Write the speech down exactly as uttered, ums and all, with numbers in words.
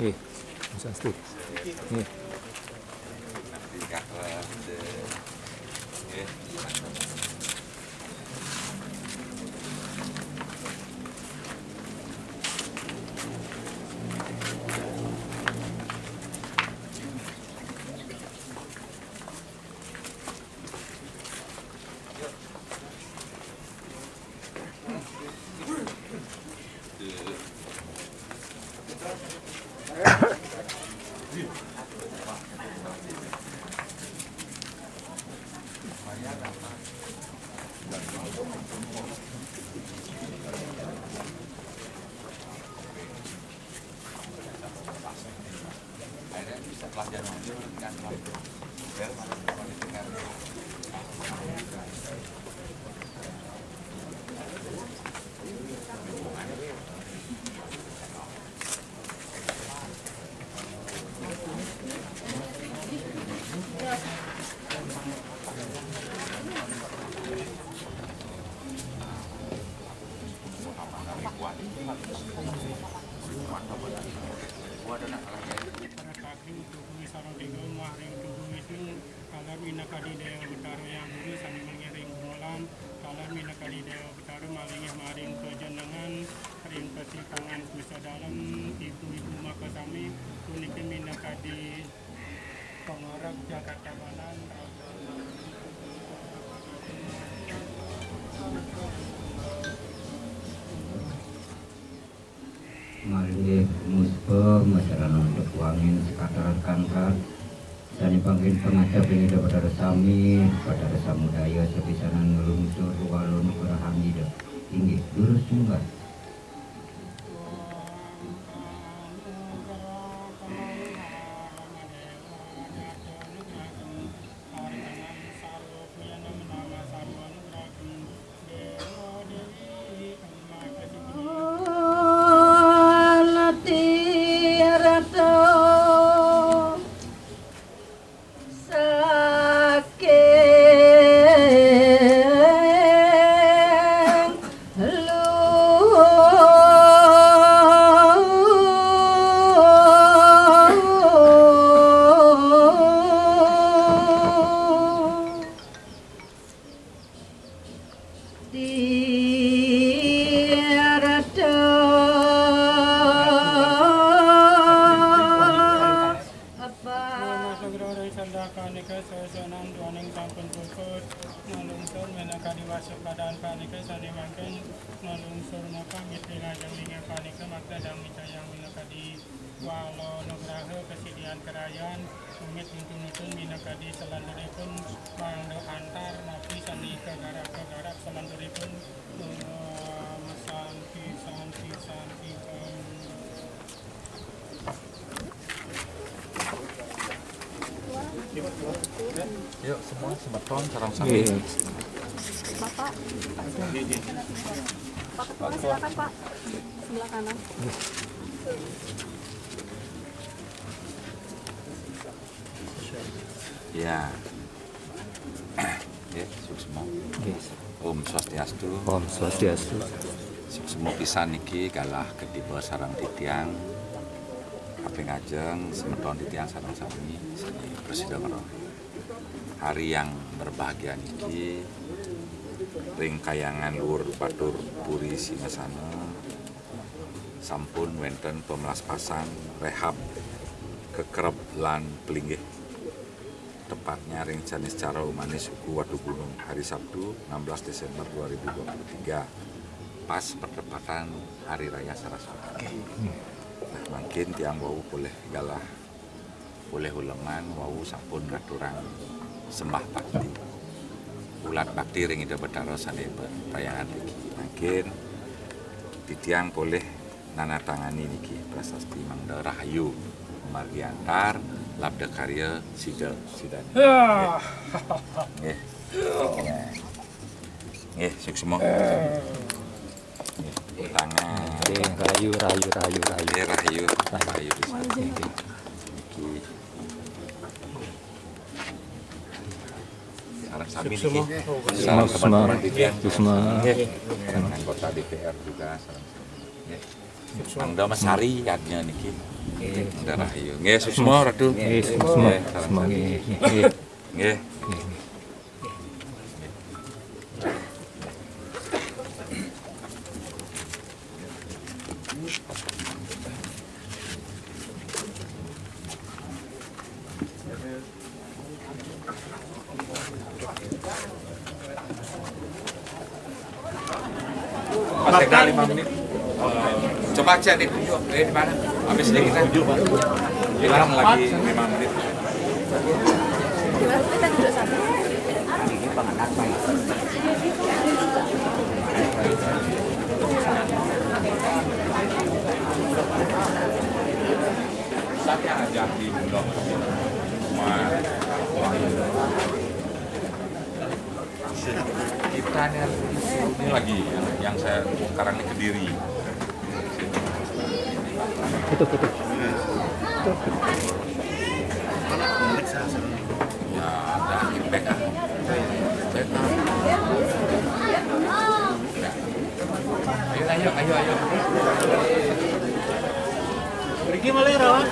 Eh, Mas Asti. Nih. Para kagem tubuh sareng tiga maring tubuh Wisnu, taler minakadi Dewa Betara Hyang Guru sami mangiring gumolan, taler minakadi Dewa Betara malinggih maring panjenengan ring pasitangan Pusa Dalem, ibu-ibu maka sami, puniki minakadi pangarep jagat Tabanan, Maringgih muspa masarana untuk wangin sekatar kangkat, sane pangkin pangacep ring Ida Batara sami, Batara Samudaya sapisanan nglungsur wala nugrahan Ida. Inggih, durus munggah. Nuwun nugraha ring sandaka nika, sasanan duaning sampun puput. Nglungsur minakadi wasupadana panika, sane mangkin nglungsur maka mitra lajeng linggih panika, makta dang micayang minakadi wala nugraha kasidian karayan, tumit nutun-nutun minakadi salanturipun mangda antar napi sane kagarap-kagarap salanturipun. Om Santi, Santi, Santi, Om. Yuk semua semeton sareng sami. Nggih. Bapak. Pak Ketua, silakan, Pak. Sebelah kanan. Ya. Ya, suksma. Nggih. Om Swastiastu. Om Swastiastu. Suksma pisan niki galah ketiba sareng titiang. Kaping ajeng semeton titiang sareng sami sami prasida ngrereh. Hari yang berbahagia niki ring Kahyangan Luhur Batur Puri Singasana sampun wénten pamlaspasan, rehab, kekerep lan pelinggih. Tepatnya ring Caniscara Umanis Uku Watugunung, hari Sabtu, enam belas Desember dua ribu dua puluh tiga, pas bertepatan Hari Raya Saraswati. Nah, mangkin tiang wau polih galah, polih ulengan wau sampun ngaturang sembah bakti. Ulat bakti ring Ida Betara sané be-, payangan niki. Mangkin titiang polih nanatangani niki prasasti mangda rahayu, margi antar, labda karya sida, sidane. Ya. Nggih. Nggih, suksma. Nggih, tangan. Nggih, rahayu, rahayu, rahayu, rahayu. Nggih, rahayu. Rahayu pisan. Nggih. Niki. Sareng sami niki. Suksma. Sareng teman-teman titiang. Suksma. Nggih. Anggota D P R juga sareng sami. Nggih. Suksma. Mangda mesari yadnya niki. Nggih. Mangda rahayu. Nggih, suksma Ratu. Nggih, suksma. Nggih, sareng sami. Nggih. Nggih. Nggih. Masih ada lima menit. Coba cek di tunjuk, eh, di mana? Habis ini kita hilang lagi lima menit. Tapi aja di Bulog. Wah. Kita ini, ini lagi yang, yang saya sekarang ini Kediri. Itu, itu. Ya, ada backup. Backup. Ayo, ayo, ayo, ayo. Pergi malah ya, Rawan.